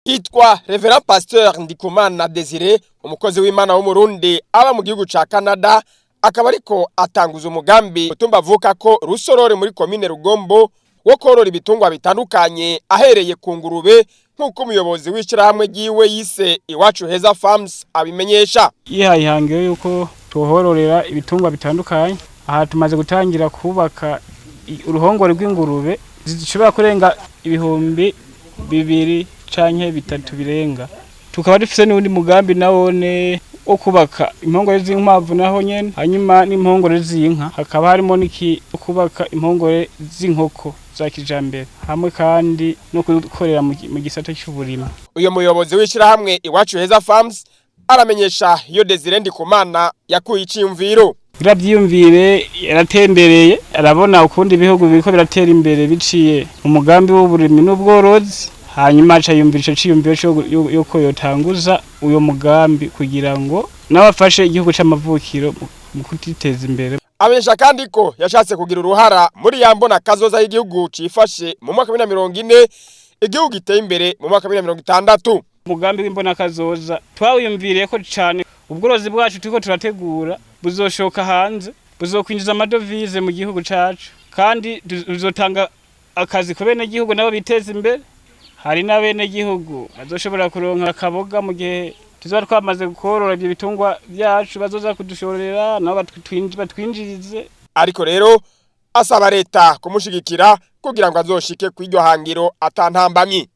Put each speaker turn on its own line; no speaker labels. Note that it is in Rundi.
Yitwa Reverend Pasteur Ndikumana Desire, umukozi w'Imana w'Umurundi aba mu gihugu ca Canada, akaba ariko atanguza umugambi utumba avuka ko Rusorore muri komine Rugombo wo korora ibitungwa bitandukanye, ahereye ku ngurube, nk'uko umuyobozi w'ishyirahamwe ryiwe yise Iwacu Heza Farms abimenyesha.
Yihaye ihangiro yuko tuhororera ibitungwa bitandukanye. Aha tumaze gutangira kubaka uruhongore rw'ingurube zishobora kurenga 2000 canke 3 birenga. Tukaba dufise n'uwundi mugambi nawone wo kubaka impongore z'inkwavu naho nyene, hanyuma n'impongore z'inka, hakaba harimo n'iki kubaka impongore z'inkoko za kijambere, hamwe kandi no gukorera mu gisata cy'uburimi.
Uyo muyobozi w'ishyirahamwe Iwacu Heza Farms aramenyesha iyo Desire Ndikumana yakuye iciyumviro.
Birabyiyumvire, yaratembereye, arabona ukundi ibihugu biriko biratera imbere biciye mu mugambi w'uburimyi n'ubworozi, hanyuma aca yumvira ico ciyumviro yuko yotanguza uyo mugambi kugira ngo nawe afashe igihugu c'amavukiro mu kutiteza imbere.
Amenyesha kandi ko yashatse kugira uruhara muri ya mbona kazoza y'igihugu cifashe mu mwaka wa 2040, igihugu giteye imbere mu mwaka wa 2060.
Umugambi w'imbona kazoza twawiyumviriye ko cane. Ubworozi bwacu turiko turategura buzoshoka hanze, buzokwinjiza amadovize mu gihugu cacu, kandi buzotanga akazi ku benegihugu nabo biteza imbere. Hari n'abenegihugu bazoshobora kuronka akaboga mu gihe tuzoba twamaze korora ivyo bitungwa vyacu, bazoza kudushorera nabo batwinjirize.
Ariko rero asaba leta kumushigikira kugira ngo azoshike kw'iryo hangiro atantambamyi.